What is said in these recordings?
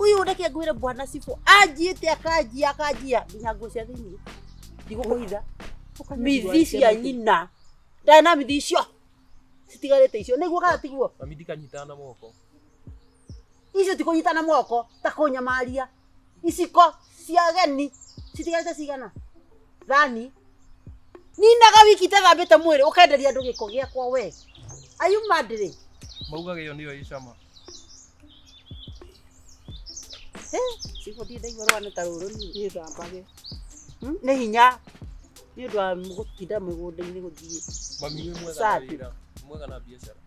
Uyu reke ngwire bwana Cibũ anjiĩte akanjia akanjia nginya nguo cia thĩinĩ ndigũkũhitha mithi cia nyina ndarĩ na mithi icio citigarĩte icio nĩguo kana tiguo. Mami ndikanyitana na moko. Icio ti kũnyitana moko ta kũnyamaria iciko cia ageni citigarĩte cigana thani ninaga wiki itathambĩte mwĩrĩ ũkenderia andũ gĩko gĩakwa we. Are you mad rĩ? Maugaga ĩyo nĩyo ĩ cama. Cibũ ndirĩ ndaigua rũgano ta rũrũ niĩ. Gĩthambage. Nĩ hinya nĩ ũndũ wa gũtinda mũgũnda-inĩ gũthiĩ. Mami wĩ mwega na Safi. wĩra, mwega na biacara.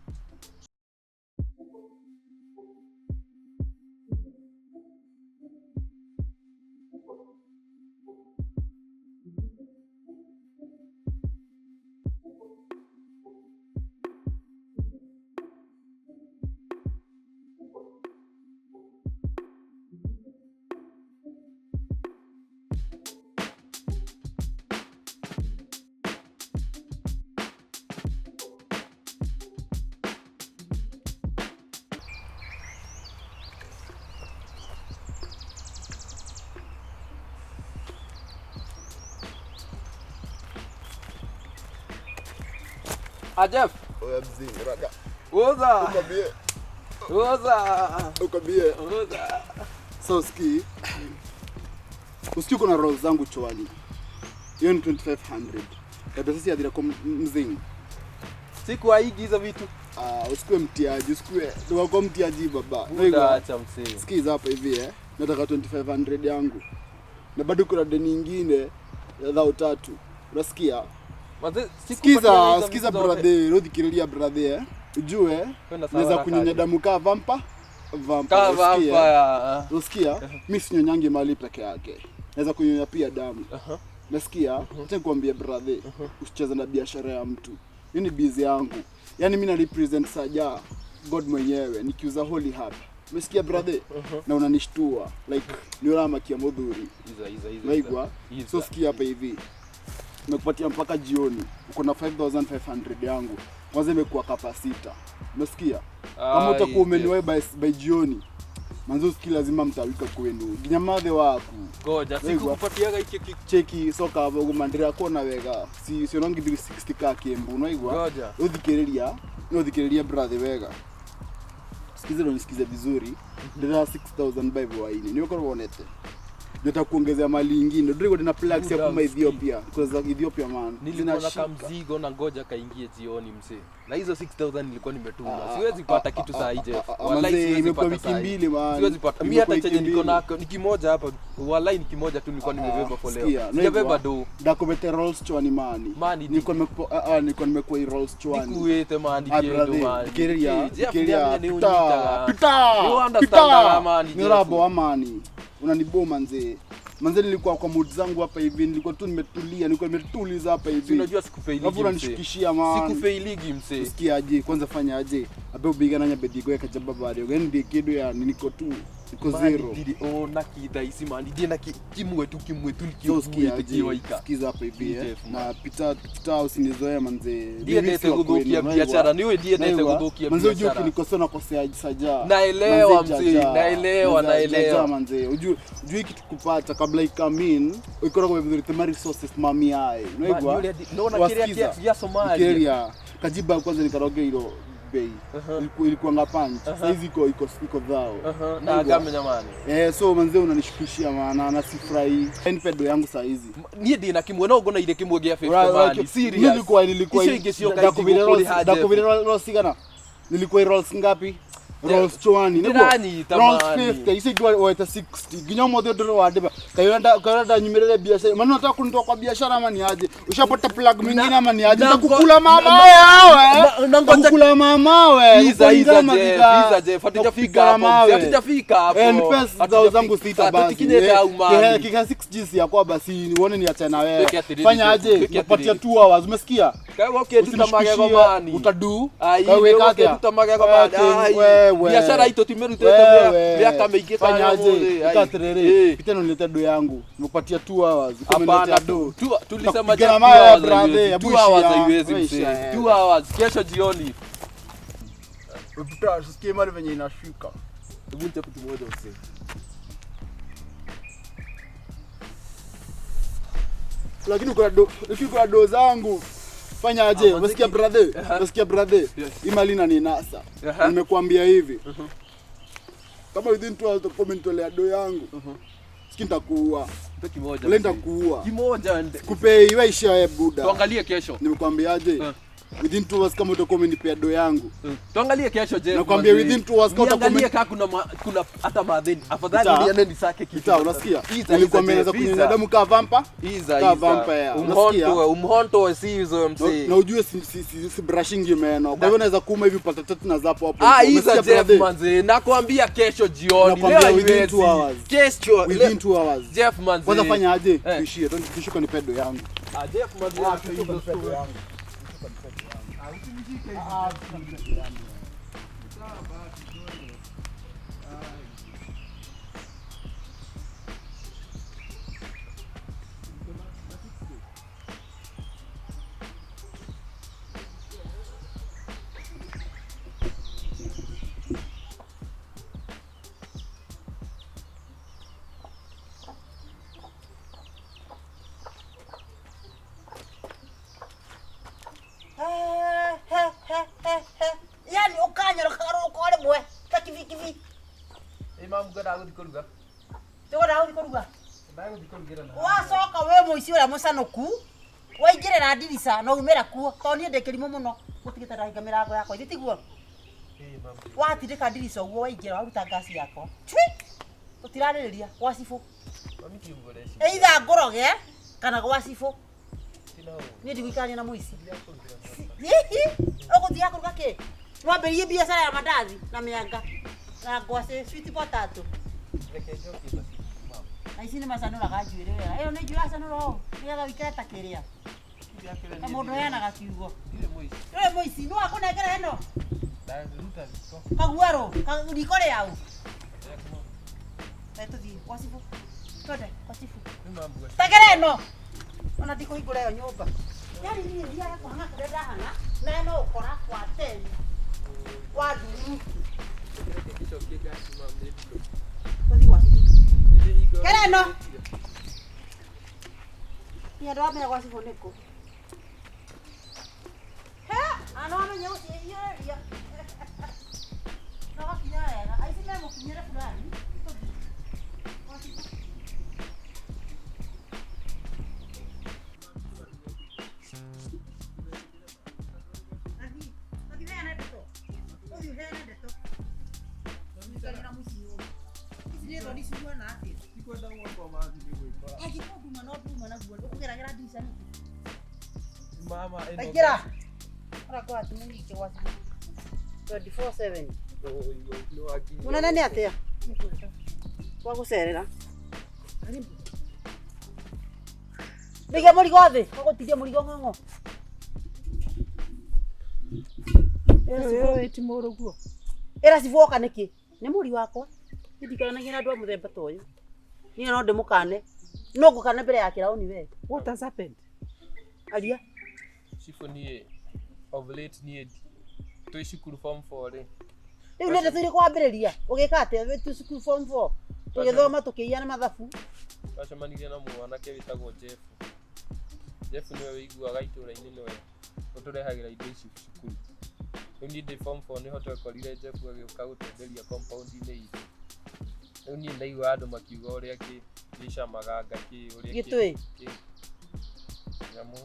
Ah, Jeff. Oya mzee, rada. Oza. Uko bie. Oza. Uko bie. Oza. So ski. Usikii uko na rolls zangu chwani. Hiyo ni 2500. Kabla sisi adira kwa mzee. Sikuwaigi hizo vitu. Ah, usikue mtiaji, usikue. Ndio kwa mtiaji baba. Buda acha msee. Sikiza hapa hivi eh. Nataka 2500 yangu. Na bado kuna deni nyingine ya dhao tatu. Unasikia? Manze, Sikiza, sikiza brother, ruthikiriria brother eh. Ujue Kwenda sawa naweza haraka kunyonya aje. damu kaa vampa. Vampa. Kaa Unasikia? vampa. Unasikia? Mimi sinyonyangi mali peke yake. Naweza kunyonya pia damu. Nasikia? Acha nikwambie brother, usicheze na biashara ya mtu. Hii ni busy yangu. Yaani mimi na represent Saja God mwenyewe nikiuza holy hapa. Umesikia brother? Na unanishtua like ni urama kia mudhuri. Iza iza iza. Unaigwa? Iza. So sikia hapa hivi. Nimekupatia mpaka jioni. Uko na 5500 yangu. Kwanza imekuwa kapa sita. Umesikia? Kama utakuwa umeniwahi by jioni. Manzo usikii lazima mtawika kwenu. Nginya mathe waku. Goja, Unaigwa? sikukupatiaga iki Cheki soka hapo gumandira kuona wega. Si si onangi 360 ka Kiambu unaigwa? Goja. Uthikiriria, uthikiriria brother wega. Sikiza na nisikize vizuri. Ndira 6000 by waini. Ni ukorwo wonete. Nitakuongezea mali ingine. Ndiri na plugs ya Buda, kuma usikii. Ethiopia. Kwa za Ethiopia man. Nilikuwa na Zinashika. kamzigo na ngoja kaingie jioni msee. Na hizo 6000 nilikuwa nimetuma. Ah, Siwezi ah, pata ah, kitu ah, saa hii ah, Jeff. ah, ah, Wallahi manze, siwezi imekuwa pata wiki saa hii. mbili man. Siwezi pata. Mimi hata Imekuwa chenye wiki niko mbili. nako ni kimoja hapa. Wallahi ni kimoja tu nilikuwa nimebeba for leo. Sikia, Sijabeba naigwa? do. Ndakubete rolls chwani mani. Mani, Nilikuwa nimekuwa ah, ah, nilikuwa nimekuwa i rolls chwani. Ndikuwete mani Ah, kindu brother, mani. thikĩrĩria, Jeff, thikĩrĩria, nĩ pita, ũnyitaga. pita, Nĩ ũunderstandaga pita. mani, Nĩ Jeff. ũraboa mani. Unaniboa manze. Manze nilikuwa kwa mood zangu hapa hivi, nilikuwa tu nimetulia, nilikuwa nimetuliza hapa Si hivi. unajua sikufailigi Alafu msee. unanishukishia man. Sikufailigi msee. Usikia aje? Kwanza fanya aje? Abe ubigana nya bedhigo ya kajaba bado. Gani ndiye kidu ya niko tu. Niko zero. Ndiri ona kitha ici mani ndie na kimwe tu kimwe tu So usikia nikiukuite aje? kiwaika. Sikiza hapa hivi eh. Jeff, Na pita pita usinizoee manze. Ndiendete Mimi si wa guthukia kwenu, biashara unaigua? ni ndiendete Naigua? guthukia Manze ujue biashara. ukinikosoa nakosea saja. Naelewa Manze, mzee, jaja. naelewa, Manze, naelewa. jaja manze. Ujue ujue kitu kupata kabla ikamin ikoragwo vizuri tema resources mami ai. Unaigua? Ma, ni ũrĩa nona kĩrĩa Wasikiza? gĩa Somalia. Nigeria. Kajiba kwanza nikarogeirwo bei. Ilikuwa ngapanji. Sasa hizi iko iko iko dhao. Aha, na Unaigua? ngamenya mani. Eh, so manze unanishukishia maana na sifurahi. Nipe do yangu saa hizi. Niĩ ndĩ na kĩmwe no ngonaire kĩmwe gĩa 50 Ura- mani. ura- Serious. Nilikuwa Icio ingĩ cioka ndakuvire itigũkũrĩha rolls Jeff. ndakuvire rolls igana. Nilikuwa rolls ngapi? Rolls chwani. Niguo? Ndĩranyita Rolls mani. 50 icio ingĩ waita 60. Nginya ũmũthĩ ndũrĩ wandĩba. Kaĩ ũrenda nyumĩrĩre biashara. Maana unataka kunitoa kwa biashara ama ni aje? Ushapata plug mwingine ama ni aje? na ngo- Nitakukula mama na- wewe. na ngoja- Nitakukula mama wewe. Iza, iza, Uko Jeff, maziga. iza, Jeff, hatujafika Nitakupigana hapo, mzee, mawe. hatujafika hapo. Eh, nipe zao zangu sita basi. Hatukinyete Eh, hau, mani. Kika 6 G yakwa basi uone niachane na wewe. Weke atiriri, Fanya Jeff, aje? weke Nakupatia atiriri. 2 hours. Umesikia? Kaĩ ũkĩnduta magego Usinishukishie, mani. utadu. Ai, Kaĩ wĩka atĩa? ũkĩnduta magego mani. Okay, Ai, wewe. biashara itũ timerutĩte Wewe. mĩaka mĩingĩ ta Fanya ya aje? ũmũthĩ, ai. Ika atiriri. Eh. Pita na unilete do yangu. Nimekupatia 2 hours. Uko Hapana, umeniletea do. tulisema Nakupigana just mawe, 2 hours brother, haiwezi. hebu 2 hours ishia. haiwezi Wewe msee. ishia, eh. 2 hours kesho jioni. Pita, usikie mali venye inashuka. Hebu nichape kimoja msee. Lakini uko na do, lakini uko na do zangu. Fanya aje? Ah, Unasikia manze- brother? Aha. Unasikia brother? Yes. Hii mali inaninasa. Aha. Nimekuambia hivi. Kama within 2 hours utakuwa umenitolea do yangu. Siki nitakuua. Mpe kimoja. Ule mzee. nitakuua. Kimoja nde. Kupei wewe ishia wewe buda. Tuangalie kesho. Nimekuambiaje? Eh. Within 2 hours kama utakuwa umenipea do yangu. Tuangalie kesho je. Nakwambia within 2 hours kama utakuwa Niangalie kama kuna hata madheni. Afadhali Ita. niende nisake kitu. Ita, unasikia? Iza, Nilikwambia iza, naweza Jeff, kunyonya iza. damu kaa vampa. Iza, Kaa iza. vampire. Unasikia? Umhonto, umhonto si hizo Na, mzee. na ujue si brushingi meno. Kwa hivyo naweza kuuma hivi upate tatu na zapo hapo. Ah, iza Umesikia, Jeff brother? manze. Nakwambia kesho jioni. Nakwambia Leo within haiwezi. 2 hours. Kesho. Within leo- 2 hours. Jeff manze. Kwanza fanya aje? Eh. Tuishie, tuishie kwa nipe do yangu. Ah, Jeff manze. Hizo story. Yani ukanyoroka roko rĩmwe ta kibikibi. Imam ngwenda gũthiĩ kũruga. Tũgũra gũthiĩ kũruga. Ndagũthiĩ kũrugĩra na. Wacoka wĩ mũici ũrĩa mũcanũku waingĩrĩra ndirica na umĩra kuo tondũ niĩ ndĩ kĩrimũ mũno gũtigĩte ndahinga mĩrango yakwa ithe tiguo Eh, mam. watindĩka ndirica ũguo waingĩra waruta ngasi yakwa cui tũtirarĩrĩria gwa cibũ Mami ti ũguo ũreciria. either ngũroge kana gwa cibũ Sina ũũru. niĩ ndigũikarania na mũici Thiĩ kũrugĩra na. Hihi ũgũthiaga kũruga kĩ wambĩrĩrie biacara ya mandathi na mĩanga na ngwacĩ sweet potato Reke njokie basi. Mam. na ici nĩ macanũraga njuĩrĩ wega ĩyo nĩ njuĩrĩ acanũra ũũ nĩgetha ũikare ta kĩrĩa ta mũndũ ũheanaga kiugo Ndirĩ mũici. ndũrĩ mũici nĩ wakũnengera ĩno Ndaruta riko. kaguarũ riko rĩau Reke tũthiĩ gwa cibũ twende gwa cibũ Nĩ mambuga. tegera ĩno ona ndikũhingũra ĩyo nyũmba yani niĩ thiaga kũhang'a kũrĩa ndahang'a na no ũkora kwa teni wa nduru Reke ngĩcokie ngasi mam nĩ nduru. tũthiĩ gwa cibũ Nĩ Kera ĩno. Niĩ ndwamenya gwa cibũ nĩkũ he ana wamenya gũciĩhiũrĩria na wakinya wega aici memũkinyĩre fulani tũthiĩ gwa cibũ. Athiĩ, athiĩ ũheane ndeto. Ũthiĩ ũheane ndeto. Ũikare na mũici nyũmba. Ici nĩ thoni cihuana atĩa? Ndikwenda gwakwa mathi nĩ gwĩkora. Angĩkorwo nduma no nduma naguo ũkũgeragĩra ndirica nĩkĩ? Mama ĩno. Aingĩra. Ũrakora atĩ mũnyite gwa cibũ 24/7. Nĩ wakinya. Mũnene nĩ atĩa? Gwa gũcerera. Ndũige mũrigo thĩ, ũgũtigia mũrigo ng'ong'o. Ũyũ ti mũrũguo. Ĩra cibũ oka nĩkĩ? Nĩ mũri wakwa. Niĩ ndikaranagia na andũ a mũthemba ta ũyũ. Niĩ no ndĩmũkane. No ngũkane mbere ya kĩraũni we. What has happened? Aria. Cibũ niĩ of late niĩ twĩ cukuru form 4 rĩ. Rĩu nĩ ndeto irĩkũ wambĩrĩria? Ũgĩka atĩa wĩ tu cukuru form 4? Tũgĩthoma tũkĩiya na mathabu. Twacemanirie na mwanake wĩtagwo Jeff. Jeff nĩwe wĩiguaga itũũra-inĩ nĩwe ũtũrehagĩra indo ici cukuru. Rĩu niĩ ndĩ form 4 nĩho twekorire Jeff agĩũka gũtwenderia compound-inĩ itũ. Rĩu niĩ ndaigua andũ makiuga ũrĩa gĩcamaga ngakĩ ũrĩa Gĩtũĩ? Nyamũ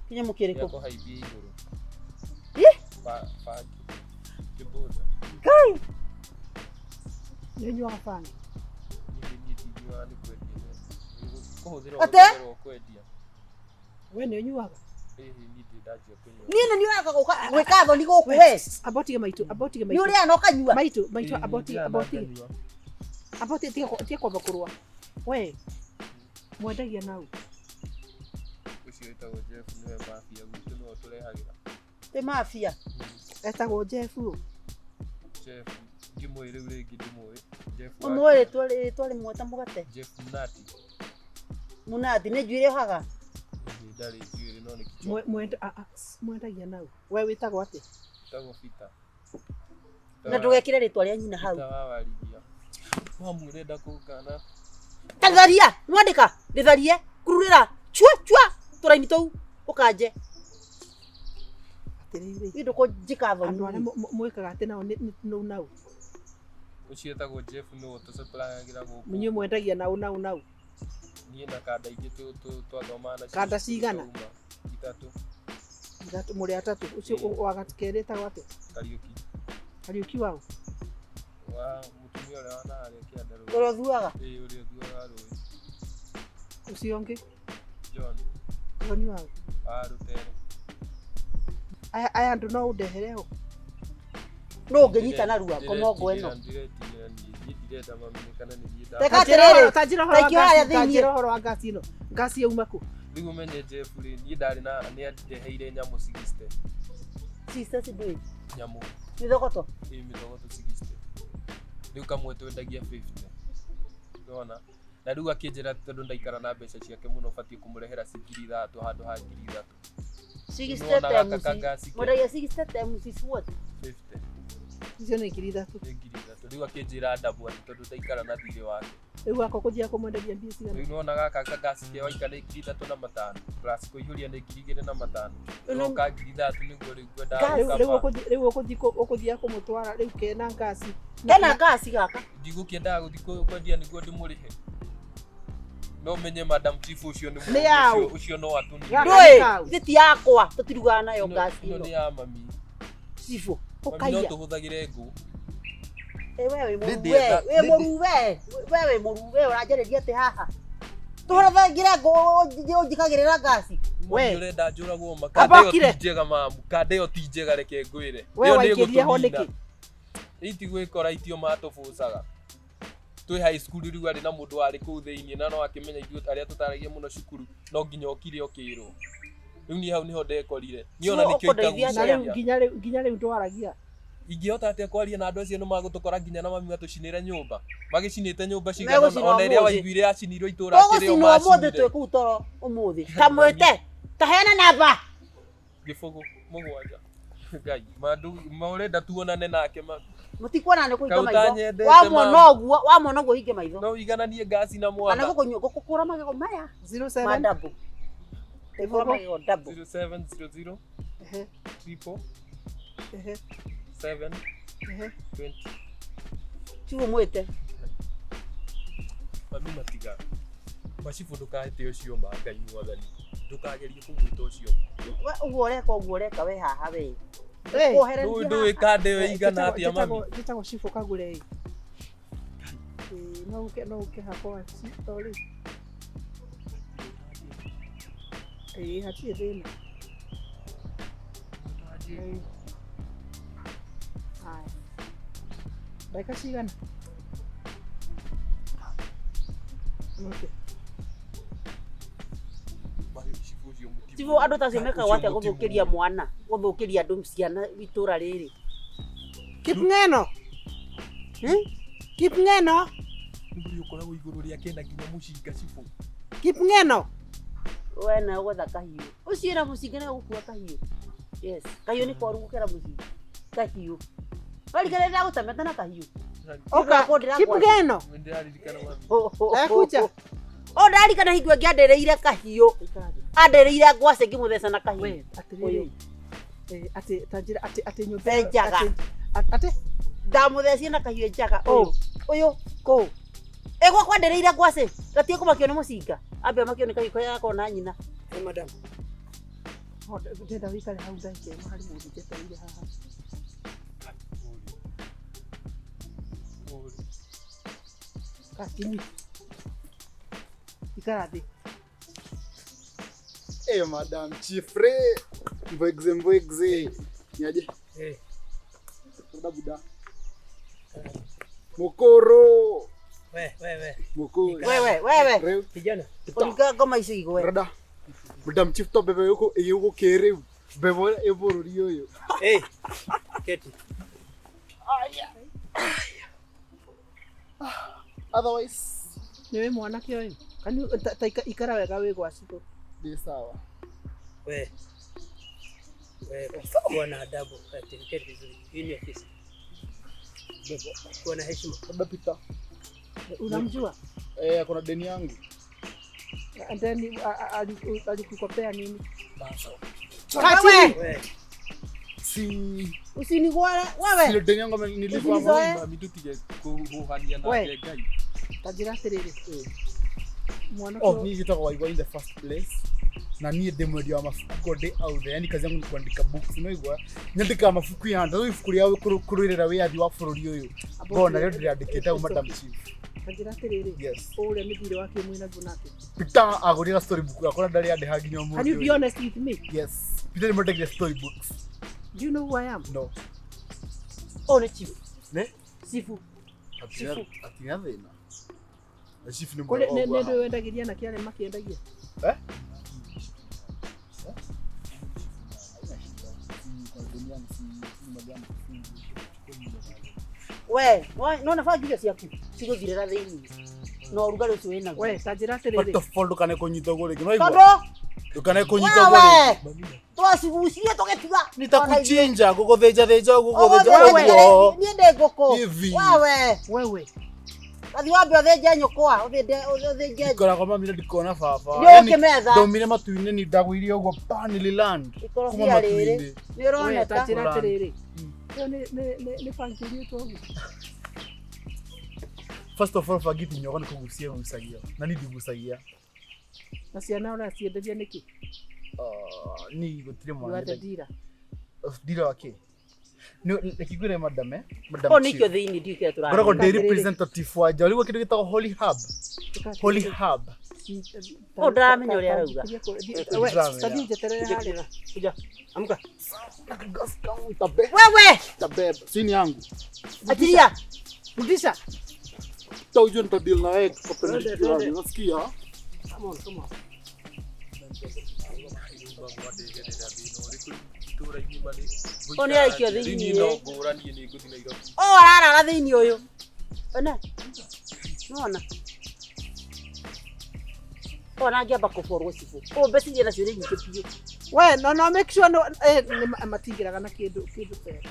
Kĩnyamũ gĩa kĩrĩkũ? kũhaimbia igũrũ. Ih! Bangi. Kĩbũnda. Ngai! Nĩ ũnyuaga bangi? Niĩ niĩ ndingiugaga nĩ kwendia kũhũthĩrwo Ate? hũthagĩrwo kwendia. We nĩ ũnyuaga? Ĩhĩ niĩ ndirĩ ndanjia kũnyua. Niĩ nĩ niĩ ũraka gũka gwĩka thoni gũkũ we. Amba ũtige maitũ, amba ũtige Nĩ maitũ. ũrĩaga na ũkanyua. Maitũ, maitũ, Ĩĩ, amba ũtige, ndirĩ amba ũtige. ndanyua. Amba ũtige, tiga kwamba kũrũa. We, mwendagia nau. Ũcio wĩtagwo Jeff nĩwe mafia gwitũ nĩwe ũtũrehagĩra. Twĩ mafia. Etagwo Jeff ũ. Jeff ngĩmũĩ rĩu rĩngĩ ndimũĩ. Jeff wa Ũmũĩ rĩtwa rĩtwa rĩmwe ta mũgate. Jeff Mnati. Mũnathi nĩ njuĩrĩ ũhaga. Ĩhĩ ndarĩ njuĩrĩ no nĩ kichwa. Mwendagia nau. We wĩtagwo atĩa? Wĩtagwo Peter. Na ndũgekĩre rĩtwa rĩa nyina hau. Peter wa Warigia. Mamu ũrenda kũngana. Tatharia, nwandĩka, rĩtharie, kururĩra. Chua chua tũraini tũu ũkanje. Atĩrĩrĩ. Niĩ ndũkũnjĩka thoni. Andũ arĩa mwĩkaga atĩ nao nĩ nũ nau. Ũcio etagwo Jeff nĩwe ũtũcaplayagĩra gũkũ. Inyuĩ mwendagia nau nau nau. Niĩ na kanda ingĩ twathomaga nacio. Kanda cigana? Ithatũ. Ithatũ mũrĩ atatũ. Ũcio wa kerĩ etagwo atĩa? Kariũki. Kariũki waũ? Wa mũtumia ũrĩa wa naharĩa kĩanda rũĩ. Ũrĩa ũthuaga? Ĩĩ ũrĩa ũthuaga rũĩ. Ũcio ũngĩ? John. John waũ? Wa rũtere. Aya andũ no ũndehere ho. No ũngĩnyita narua komongo ĩno. Ndiretigĩra niĩ, ndirenda mamenye kana nĩ niĩ Reka atĩrĩrĩ, Ta njĩra ũhoro wa ngasi ĩno. Ngasi yauma kũ? Rĩu ũmenye Jeff rĩ, niĩ ndarĩ na nĩ andeheire nyamũ 60. 60 ndũĩ? Nyamũ. Mĩthogoto? Ĩĩ mĩthogoto 60. Rĩu kamwe twendagia 50. Ndona? Na rĩu akĩnjĩra tondũ ndaikara na mbeca ciake mũno batiĩ kũmũrehera ci 3,000 handũ ha 3,000. 60 times. Mwendagia 60 times is what? 50. Icio nĩ 3,000. Nĩ 3,000. Rĩu akĩnjĩra ndabu atĩ tondũ ndaikara na thirĩ wake. Rĩu gaka ũkũthiaga kũmwenderia mbia cigana? Rĩu nĩwona gaka kangasi ke waika nĩ 3,500 plus kũihũria nĩ 2,500. Roka 3,000 nĩguo rĩu ngwendaga Rĩu ũkũthiaga kũmũtwara rĩu kena ngasi. Kena ngasi gaka? Ndigũkĩendaga gũthiĩ kwendia nĩguo ndĩmũrĩhe. No menye Madam Chief ũcio nĩ mũndũ ũcio no atũnine. Ndũĩ, ithe ti yakwa, tũtirugaga nayo ngasi ĩno. Ĩno nĩ ya mami. Cibũ, ũkaiya. Mami no tũhũthagĩre ngũ. Wewe mũru we, wewe mũru we ũranjarĩria atĩ haha. Tũhũthagĩre ngũ ũnjikagĩrĩra ngasi. We ũrenda njũragwo ma. Kanda ĩyo ti njega mamu, kanda ĩyo ti njega reke ngwĩre. We waikĩria ho nĩkĩ? Itigwĩkora itio matũbũcaga. Twĩ high school rĩu arĩ na mũndũ warĩ kũu thĩinĩ na no akĩmenya ithuĩ arĩa tũtaragia mũno cukuru no nginya okire ũkĩrwo. Rĩu niĩ hau nĩho ndekorire. Niĩ ona nĩkĩo itagucagia. Nginya rĩu ndwaragia. Ingĩhota atĩa kwaria na andũ acio nĩ magũtũkora nginya na mami matũcinĩre nyũmba. Magĩcinĩte nyũmba cigana ona ĩrĩa waiguire yacinirwo itũra akĩrĩ o macinire. Ũmũthĩ twĩ kũu toro ũmũthĩ. Kamwĩte ta heana namba. 0 7. Ngai, ũrenda tuonane nake ma. Mũtikuona nĩ kũhinga maitho. Wamwona ũguo, wamwona ũguo hinge maitho. No igananie ngasi na mwana. Kana gũkũra magego maya. 07 Ma double. Gũkũra magego double. 0700 triple 7 20. Chibu mwĩte. Mami matiga. Macibu ndũkahĩte ũcio ma Ngai mwathani. Ndũkagerie kũmwĩta ũcio ma. Ũguo ũreka ũguo ũreka we haha we. Ndũĩ kanda ĩyo ĩigana atĩa mami? Njĩtagwo Cibũ Kagure ĩ. No ũke no ũke hakwa sorry. Ĩĩ hatirĩ thĩna. Haya. Ndagĩka cigana? Okay. Cibũ andũ ta acio mekaga atĩa gũthũkĩria mwana, gũthũkĩria andũ ciana itũra rĩrĩ? Kipng'eno. Kipng'eno. Rĩu ũkoragwo igũrũ rĩake na nginya mũcinga Cibũ. Kipng'eno. We nawe gwetha kahiũ. Ũcio na mũcinga nawe gũkua kahiũ. Yes, kahiũ nĩ koru gũkĩra mũcinga. Kahiũ. Warikana ndagũtemete na kahiũ. Oka, Kipng'eno. Nĩndĩraririkana mami. Ekuja. O ndarikana hingo ĩngĩ andereire kahiũ. Andereire ngwacĩ ngĩmũtheca na kahiũ. We, atĩrĩrĩ. Atĩ ta njĩra atĩ atĩ nyũmba Enjaga. Atĩ ndamũthecire na kahiũ enjaga. Ũyũ. Ũyũ kũ. Ĩ gwakwa andereire ngwacĩ. Gatige kũmakio nĩ mũcinga. Ambe amakio nĩ kahiũ karĩa gakoragwo na nyina. Ĩ madam. Ndĩrenda wĩikare hau ndagĩka ĩmwe harĩ mũndũ njetereire haha. Kakinyi. Ikara thĩ. Eh, Madam Chief re. Mbwegze mbwegze. Niaje? Eh. Buda buda. Mukoro. We we. Mukoro. Wewe wewe. Kijana. Ũringa ngoma ici igwe. Brada. Madam Chief to bebe yuko yuko kere. Bebe e bũrũri ũyũ. Eh. Keti. Aya. Otherwise nĩ wĩ mwanake ũyũ. Kani ta ikara wega wĩ gwa Cibũ. Ndĩ sawa. We. We kuwa na adabu, keti vizuri. Hii ni ofisi. Kuwa na heshima. Labda Peter. Unamjua? Eh, kuna deni yangu. And then alikukopea nini? Wewe We. Si usinigware wewe. sio deni yangu nilipa Usinizoe. Mami tutige kuhuhania We. nake Ngai. Ta njĩra atĩrĩrĩ. Mwanake Oh, niĩ njĩtagwo Waigwa in the first place na niĩ ndĩ mwendia wa mabuku ngo ndĩ out there, yani kazi yangu ni kuandika books, unaigua nyandĩkaga mabuku ya rĩu ibuku rĩa kũrũĩrĩra wĩyathi wa bũrũri ũyũ ngona rĩo ndĩrĩandĩkĩte au Madam Chief. Ta njĩra atĩrĩrĩ. Yes. Ũrĩa mĩthire wake mwĩ naguo nake. Peter agũrĩra storybook yakwa na ndarĩ andĩha nginya ũmũthĩ Can you be ũyũ. honest with me? Yes. Peter nĩmwendagĩria storybooks. Do you know who I am? No. Ũyũ nĩ chief. Nĩ? Chifu. Atina thĩna. Na chief nĩ Kũrĩ mwega nĩ ũguo ndũĩ wendagĩria anake arĩa makĩendagia. Eh? We, nona bangi icio ciaku cigũthirĩra thĩinĩ na ũrugarĩ ũcio wĩnaguo. We, ta njĩra First atĩrĩrĩ. of all ndũkane kũnyita ũguo rĩngĩ. Nĩwaigua? Tondũ Ndũkane kũnyita ũguo rĩngĩ. wewe twacigucirie tũgĩtiga. Nitakuchinja ngũgũthĩnja thĩnja ũguo ngũgũthĩnja ũguo. Niĩ ndĩ ngũkũ. Hivi. Wewe Wewe. gathi wambe ũthĩnje nyũkwa, ũthĩnje Ndikoragwo mami na ndikona baba. Nĩ Yaani, ũkĩmetha. Ndaumire matu-inĩ ni ndagũirie ũguo pa nililand. Kuma ikorobia rĩrĩ matu-inĩ. nĩ We, ta ũroneka. njĩra Ũran. atĩrĩrĩ. Ĩyo nĩ bangi ũrĩtwo ũguo. First of all bangi tinyogo nĩ kũgucia gucagia. Na niĩ ndigucagia. Na ciana ũracienderia nĩkĩ? Ni gũtirĩ You mwana. are the dealer. Dealer wa kĩ? Nĩ reke ngwĩre madam eh. Madam Ũyũ nĩkĩo Chief. thĩinĩ ndiũ kĩrĩa Ngoragwo tũraria. ndĩ representative wa nja. Ũrĩgua kĩndũ gĩtagwo Holy Hub. Holy Hub. Ũyũ ndaramenya ũrĩa arauga. Ndĩramenya. Tathiĩ njeterere harĩa. Kuja. Amka. Wewe Tabeba. Si ni yangu. achilia. Rudisha. Hata ujue nitadeal na wewe kwa Twende, penalty twende. yangu. Unasikia? Come on, come on. Ũyũ nĩ aikio thĩinĩ. No ngũranie nĩ ngũthiĩ Nairobi. Ũyũ ararara thĩinĩ ũyũ. One. Nona. Ona angĩamba kũborwo cibũ. Ũyũ mbeca iria nacio nĩ nyingĩ biũ. We, no no make sure no nĩ matingĩraga na kĩndũ kĩndũ fair.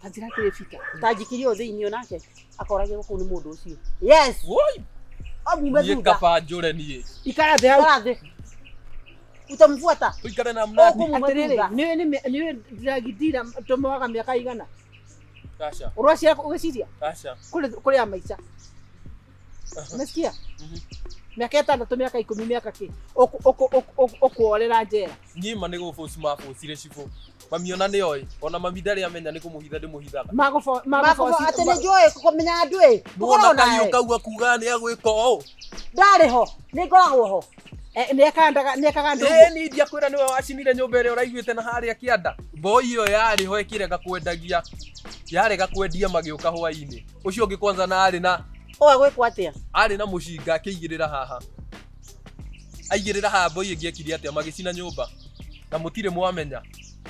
Ta njĩra atĩrĩ Peter. Ta njikirie ũyũ thĩinĩ onake akoragĩrwo kũu nĩ mũndũ ũcio. Yes. Woi, Amume niĩ thutha. kaba njũre niĩ. Ikara thĩ hau. Ikara thĩ. Utamfuata. Tũikare na mnati. Ũkũmuma Atĩrĩrĩ, thutha. nĩũĩ nĩũĩ ndĩragindira tũmoaga mĩaka igana. Aca, Ũrwacia ũgĩciria aca. kũrĩ kũrĩ ya maica. Umesikia? Mĩaka ĩtandatũ, mĩaka 10, mĩaka kĩ. Ũkuorera njera. Niĩ ma nĩ gũbũci mabũcire cibũ. Mami ona nĩ oĩ. Ona mami ndarĩ amenya nĩ kũmũhitha ndĩmũhithaga. Magũbo Makũbo atĩ nĩ njũĩ kũmenya andũ ĩ. Nĩwona Tũkoragwo kahiũ nawe. kau akuga nĩ agwĩka ũũ. Ndarĩ ho. Nĩ ngoragwo ho. Nĩekaga nĩekaga andũ Ĩĩ niĩ ndiakwĩra nĩwe wacinire nyũmba ĩrĩa ũraiguĩte na harĩa kĩanda. Mboi ĩyo yarĩ ho ĩkĩrega kwendagia. Yarega kwendia magĩũka hwainĩ. Ũcio ũngĩ kwanza na arĩ na Ũyũ agwĩkwo atĩa? arĩ na mũcinga akĩigĩrĩra haha. Aigĩrĩra haha mboi ĩngĩ ekire atĩa magĩcina nyũmba. Na mũtirĩ mwamenya.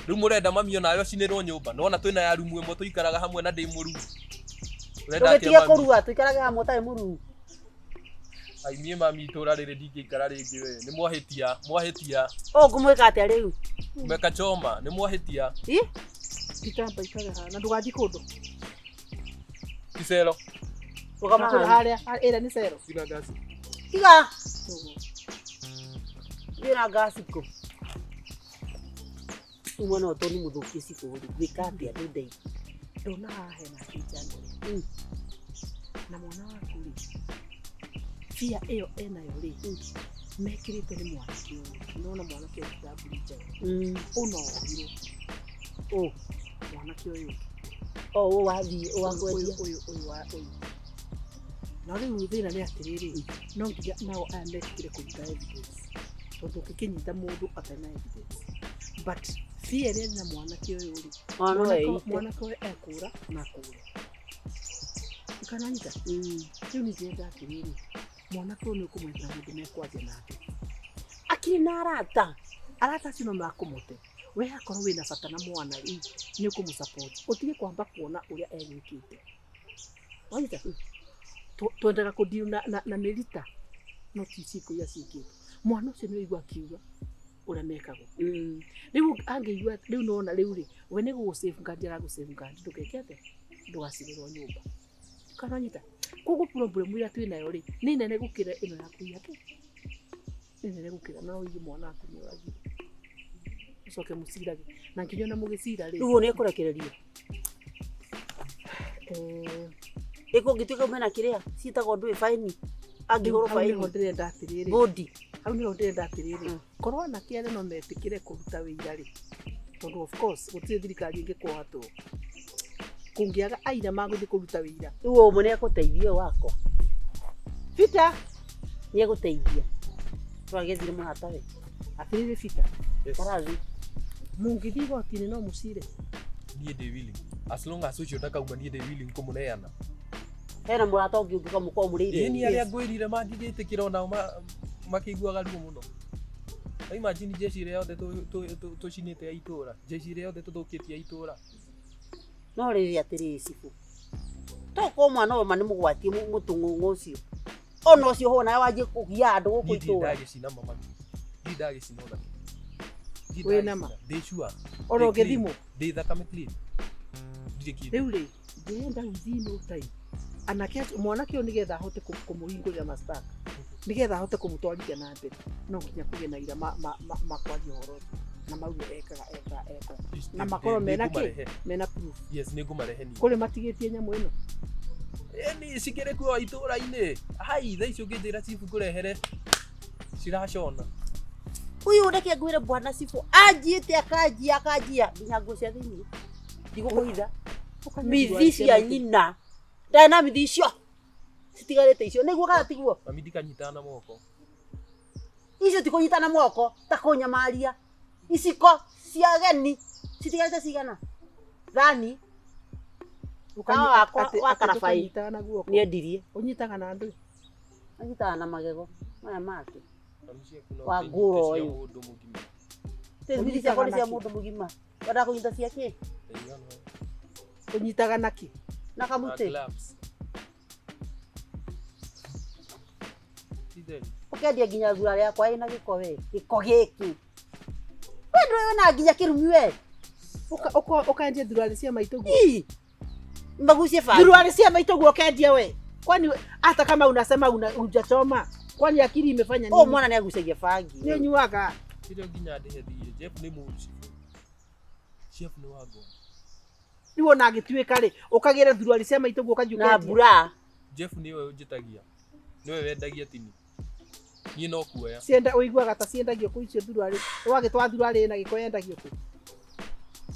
Rĩu mũrenda mami onawe acinĩrwo nyũmba. Nĩwona twĩna ya rumu ĩmwe tũikaraga hamwe na ndĩ mũruu. Ũrenda atĩa Ndũgĩtige mami? kũrua tũikarage hamwe ũtarĩ mũruu. Ai niĩ mami itũra rĩrĩ ndingĩikara rĩngĩ we. Nĩ mwahĩtia, mwahĩtia. Ũyũ ngũmwĩka atĩa rĩu? Mekachoma, nĩ mwahĩtia. Ĩ? Peter amba ikare haha na ndũgathiĩ kũndũ. Icero. Rũgama Kũrĩa haha. harĩa ĩrĩa nĩ cero. Tiga ngasi. Tiga. Thiĩ na ngasi kũ? Rĩu mwana ũyũ tondũ nĩ mũthũkie cibũ rĩ, ngwĩka atĩa rĩu ndeithia? Ndona haha hena kĩnjano rĩ. Na mwana waku rĩ, bia ĩyo enayo rĩ, mekĩrĩte nĩ mwanake ũyũ. Nĩwona mwanake ũyũ ndamburi njega. Ũna ohirwo. Ũ. Mwanake ũyũ. O ũũ wathiĩ ũũ wakwendia. Ũyũ ũyũ wa ũyũ. Na rĩu thĩna nĩ atĩrĩrĩ, no nginya nao aya metĩkĩre kũruta evidence. Tondũ ũngĩkĩnyita mũndũ atarĩ na evidence. But fear ĩrĩa ĩrĩ na mwanake ũyũ rĩ, Ona no eite. mwanake ũyũ ekũra na akũre. Ũkananyita? Rĩu niĩ ndĩrenda atĩrĩrĩ, mwanake ũyũ nĩ ũkũmwethera mũndũ mekwaria nake. Akĩrĩ na arata. Arata acio no makũmũte. We akorwo wĩna bata na mwana rĩ, nĩ ũkũmũ-support. Ũtige kwamba kuona ũrĩa egwĩkĩte. Wanyita? Twendaga kũdeal na mĩrita no ti ciĩko iria ciĩkĩtwo. Mwana ũcio nĩ ũraigua akiuga ũrĩa mekagwo. Rĩu angĩigua rĩu nona rĩu rĩ, we nĩ gũgũ safeguard aragũ safeguard ndũgeke atĩa? Ndũgacinĩrwo nyũmba. Kananyita? Koguo problem ĩrĩa twĩ nayo rĩ, nĩ nene gũkĩra ĩno ya kũiya kĩ? Nĩ nene gũkĩra no ũige mwana waku nĩ oragire. Mũcoke mũcirage. Na nginya ona mũgĩcira rĩ. Rĩu nĩ ekũrekererio. Eh, Ĩkũngĩtuĩka mena kĩrĩa ciĩtagwo ndũĩ faini. Angĩhũrwo hau nĩho faini. ndĩrenda atĩrĩrĩ. Bodi. Hau nĩho ndĩrenda atĩrĩrĩ. Mm. Korwo anake arĩa no metĩkĩre kũruta wĩira rĩ. Tondũ of course gũtirĩ thirikari ĩngĩkwoha tũ. Kũngĩaga aira magũthiĩ kũruta wĩira. Rĩu ũmwe nĩ ekũteithia ũyũ wakwa. Peter nĩ egũteithia. Twagethire mũratawe. Atĩrĩrĩ Peter, Yes. Karathi. mũngĩthiĩ igoti-inĩ no mũcire. Niĩ ndĩ willing. As long as ũcio ndakauma niĩ ndĩ willing kũmũneana. Hena mũrata ũngĩ ũngĩka mũkorwo mũrĩire. Ĩĩ ni arĩa ngwĩrire mangĩgĩtĩkĩra onao makĩiguaga ruo mũno. Ta imagine jeshi ĩrĩa yothe tũcinĩte ya itũra, jeshi ĩrĩa yothe tũthũkĩtie ya itũra. No rĩrĩ atĩrĩrĩ cibũ. Tokorwo mwana ũyũ ma nĩ mũgwatie mũtũng'ũng'ũ ũcio. Ona ũcio ho nawe wanjie kũgia andũ gũkũ Niĩ ndirĩ itũra. ndagĩcina mama. Ndirĩ ndagĩcina ona kĩ. Ndirĩ Wĩ na ma? ndagĩcina. Ndĩ sure. Ona Ndĩ clean. ũngĩthimwo. Ndĩ thakame clean. Ndirĩ kĩndũ. Rĩu rĩ, ndĩrenda within no time anake acio mwanake ũyũ nĩgetha ahote kũmũhingũrĩra mastaka nĩgetha ahote kũmũtwarithia na mbere no nginya kũgĩe na aira makwaria ũhoro ũcio na mauge ekaga ekaga ekaga na makorwo mena kĩ Nĩngũmarehe. mena proof Yes, nĩngũmarehe niĩ. kũrĩ matigĩtie nyamũ ĩno Ĩni cikĩrĩ kuo itũra-inĩ. Hai, thaa ici ũngĩnjĩra chief ngũrehere ciracona. Ũyũ reke ngwĩre bwana cibũ anjiĩte akanjia akanjia nginya nguo cia thĩinĩ. Ndigũkũhitha. Mithi cia nyina. Ndarĩ na mithi icio. Citigarĩte icio. Nĩguo kana tiguo? Mami ndikanyitana na moko. Icio ti kũnyitana moko ta kũnyamaria. Iciko cia ageni citigarĩte cigana? Thani Tawa wakwa wa karabai. Ũnyitaga na guoko nĩendirie. ũnyitaga na ndũ Anyitaga na magego maya make. Mami ciaku no Wa ũkĩnyite ngũrũ cia ũyũ. mũndũ mũgima. Mithi ciakwa nĩ cia mũndũ mũgima. Wendaga kũnyita cia kĩ? Ndaigana. ũnyitaga na kĩ Na Na kamũtĩ. gloves. Ti theri. Ũkendia nginya thura rĩakwa ĩna gĩko we. Gĩko gĩkĩ. We ndũĩ wĩna nginya kĩrumi we. Ũkendia thuruarĩ cia maitũguo Ii. Magucie bangi. thuruarĩ cia maitũguo ũkendia we kwani hata kama unasema una, hujachoma kwani akili imefanya Ũyũ nini mwana nĩagucagia bangi. nĩ ũnyuaga Kĩrĩa nginya ndĩhe thiirĩ. Jeff nĩ mũru cibũ. Jeff nĩ wa ngoma. rĩu ona angĩtuĩka rĩ ũkagĩra thuruarĩ cia maitũguo ũkathiĩ Na ũkendia mbura. Jeff nĩwe ũnjĩtagia. Nĩwe wendagia tini. Niĩ no kuoya. cienda ũiguaga ta ciendagio kũ icio thuruarĩ wagĩtwara thuruarĩ ĩna gĩko yendagio kũ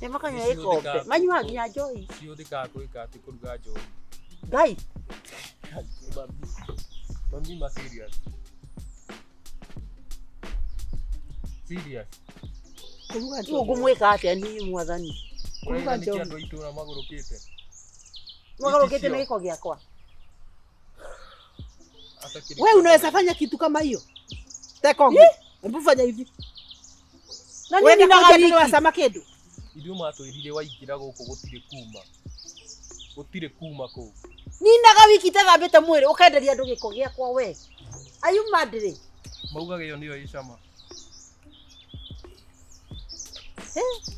Nĩ makanyua Nĩcio gĩkombe. thikaga Manyuaga nginya njohi. Cihũthĩkaga gwĩka atĩ kũruga njohi. Ngai. Mami. Mami ma serious. Serious. kũruga Rĩu njohi ngũmwĩka atĩa niĩ mwathani? Kũruga Ũraiga nĩkĩ njohi. andũ a itũra magũrũkĩte? Mwagarũkĩte nĩ gĩko gĩakwa. Atakĩrĩ we unaweza fanya kitu kama hiyo tekongo hebu fanya hivi Na niĩ Ũrenda ninaga kũnjia nĩ wiki. wacama kĩndũ Ithuĩ matwĩrire waingĩra gũkũ gũtirĩ kuma. Gũtirĩ kuma kũu. Ninaga wiki itathambĩte mwĩrĩ ũkenderia andũ gĩko gĩakwa we. Are you mad rĩ? Maugaga ĩyo nĩyo ĩ cama.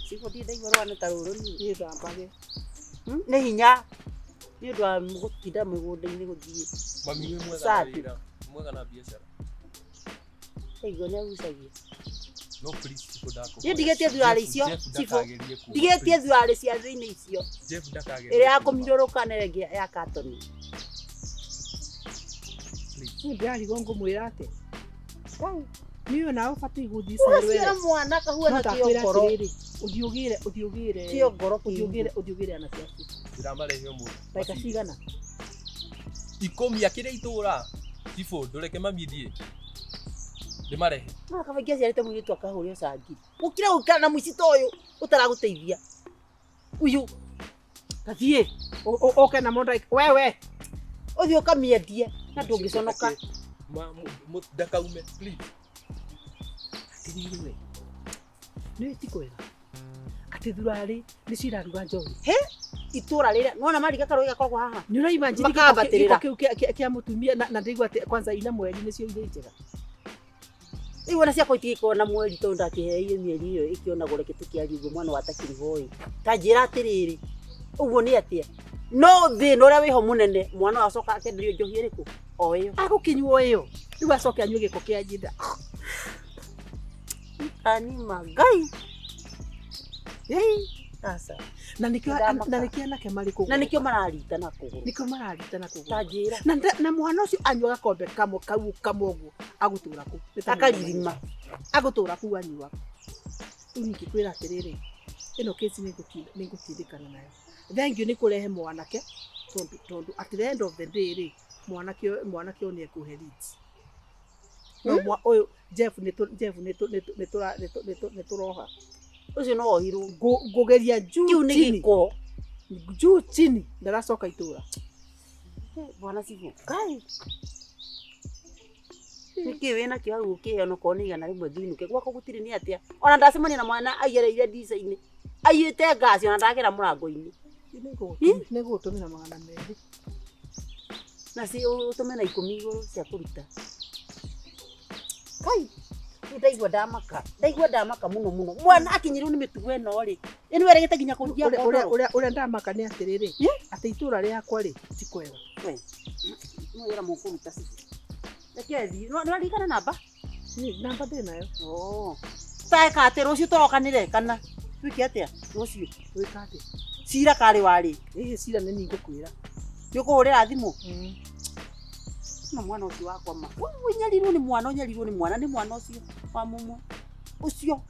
Cibũ ndirĩ ndaigua rũgano ta rũrũ niĩ. gĩthambage Nĩ hinya. Nĩ ũndũ wa gũtinda mũgũnda-inĩ gũthiĩ. Mami wĩ mwega na Safi. wĩra. Wĩ mwega na biacara. Ndaigua nĩ agucagia. No please cibũ ndakũhoya. Niĩ ndigĩtie thuruarĩ icio, Jeff cibũ. ndakagerie kuma, Ndigĩtie please. thuruarĩ cia thĩinĩ icio. Jeff ndakagerie Ĩrĩa ya kuma, kũmirũrũka na ĩrĩa ĩngĩ ya katoni. please. niĩ ndĩrarigwo ngũmwĩra atĩa niĩ onawe ũbatiĩ gũthiĩ Ũgaciara mwana kahuana no ndakwĩra kĩongoro. atĩrĩrĩ ũthiĩ ũgĩre ũthiĩ ũgĩre Kĩongoro ũthiĩ kĩingĩ. ũgĩre ũthiĩ ũgĩre anake acio Ndĩramarehe ũmũthĩ. ndagĩka Macini. cigana Ikũmi akĩrĩ itũra. Cibũ ndũreke mami thiĩ. Ndĩmarehe. No kaba ingĩaciarĩte mũirĩtu akahũrĩo cangiri. Gũkĩra gũikara na mũici ta ũyũ ũtaragũteithia. Ũyũ tathiĩ ũke na mũndũ wewe ũthiĩ ũkamĩendie na ndũngĩconoka. Ndakaume please. Atĩrĩrĩ we nĩ ti kwega atĩ thurarĩ nĩ ciraruga njohi Itũra rĩrĩa nĩwona mariga karũĩ gakoragwo haha. nĩ ũraimagine Makambatĩrĩra. gĩko kĩu kĩa mũtumia na ndĩraigua atĩ kwanza ina mweri nĩcio irĩ njega Rĩu ona ciakwa itigĩkorwo na mweri tondũ ndakĩheire mĩeri ĩyo ĩkĩonagwo reke tũkĩarie ũguo mwana wa takĩrĩ Ta njĩra atĩrĩrĩ, ũguo nĩ atĩa? No thĩna ũrĩa wĩho mũnene mwana ũyũ acoka akenderio njohi ĩrĩkũ? O ĩyo. agũkĩnyuo ĩyo rĩu acoke anyue gĩko kĩa nyina. Anima ngai. Ei, aca. Na nĩkĩo Ndamaka. na nĩkĩo anake marĩ kũgũrũka. Na nĩkĩo mararita na kũgũrũ. Nĩkĩo mararita na kũgũrũka. Ta njĩra. Na na mwana ũcio anyua gakombe kamwe kau kamwe ũguo agũtũra kũ. Nĩ ta Akaririma. Agũtũra kũu anyuaga. Rĩu ingĩkwĩra atĩrĩrĩ, ĩno kesi nĩngũtindĩkana nayo. Thank you nĩ kũrehe mwanake tondũ tondũ at the end of the day rĩ, mwanake mwanake ũyũ nĩ ekũhe leads. No mwa ũyũ Jeff nĩ Jeff nĩ nĩ tũroha. Ũcio no ohirwo. Ngũgeria juu Kĩu nĩ chini. gĩko. Juu chini ndaracoka itũra. Bwana cibũ. Kai. Nĩkĩ wĩna kĩo hau ũkĩheo onokorwo nĩ 100 ngĩinũke gwakwa gũtirĩ nĩ atĩa. Ona ndacemania na mwana aigereire ndica-inĩ. Aiyĩte ngaci ona ndagera mũrango-inĩ. Nĩngũgũtũmĩra 200. Na ci ũtũme na 10 igũrũ cia kũruta. Kai. Niĩ ndaigua ndamaka. Ndaigua ndamaka mũno mũno. Mwana akinyĩrwo nĩ mĩtugo ĩno rĩ. Ĩno erĩgĩte nginya kũrugia Ũrĩa ngondoro. ũrĩa ũrĩa ndamaka nĩ atĩrĩrĩ, atĩ itũra rĩakwa rĩ ti kwega. We. No wĩra mũkũruta cibũ. Reke thiĩ. Nĩ waririkana namba? Niĩ namba ndĩ nayo. Oh. Taeka atĩ rũciũ tũrokanĩre kana twĩke atĩa rũciũ? Gwĩka atĩa? Cira karĩ warĩ. Ĩhĩ cira nĩ niĩ ngũkwĩra. Nĩ ũkũhũrĩra thimũ? Na mwana ũcio wakwa ma. Ũnyarirwo nĩ mwana, ũnyarirwo nĩ mwana, nĩ mwana ũcio wa mũmwe. Ũcio.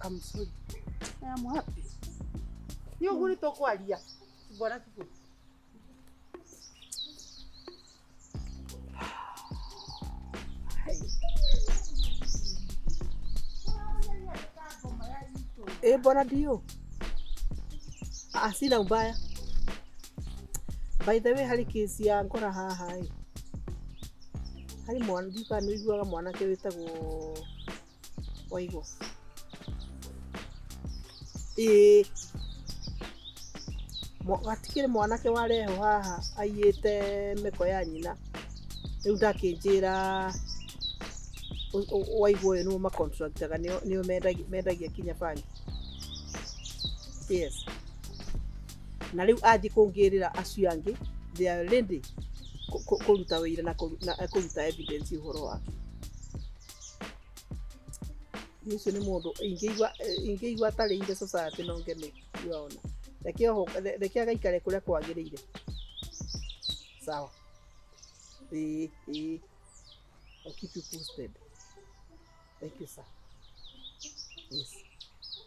I'm sorry. I am happy. Nĩ ũguo nĩ tũkwaria. Bwana cibũ. Eh, bwana ndio. Ah, sina ubaya. By the way, harĩ kesi ya ngora haha ĩ. Harĩ mwana ndiũĩ kana nĩ ũiguaga mwanake wĩtagwo Waigwa. Ĩĩ. Gatikĩrĩ mwanake warehwo haha aiyĩte mĩko ya nyina. Rĩu ndakĩnjĩra Waigwa ũyũ nĩo macontractaga nĩo nĩo mendagia kinya bangi. Yes. Na rĩu athiĩ kũngĩrĩra acio angĩ, they are ready kũruta wĩira na kũruta evidence ũhoro wake. Ũcio nĩ mũndũ ingĩigua ingĩigua atarĩire society no ngene waona. Reke oho reke agaikare kũrĩa kwagĩrĩire. Sawa. Ĩĩ ĩĩ. I'll keep you posted. Thank you, sir. Yes.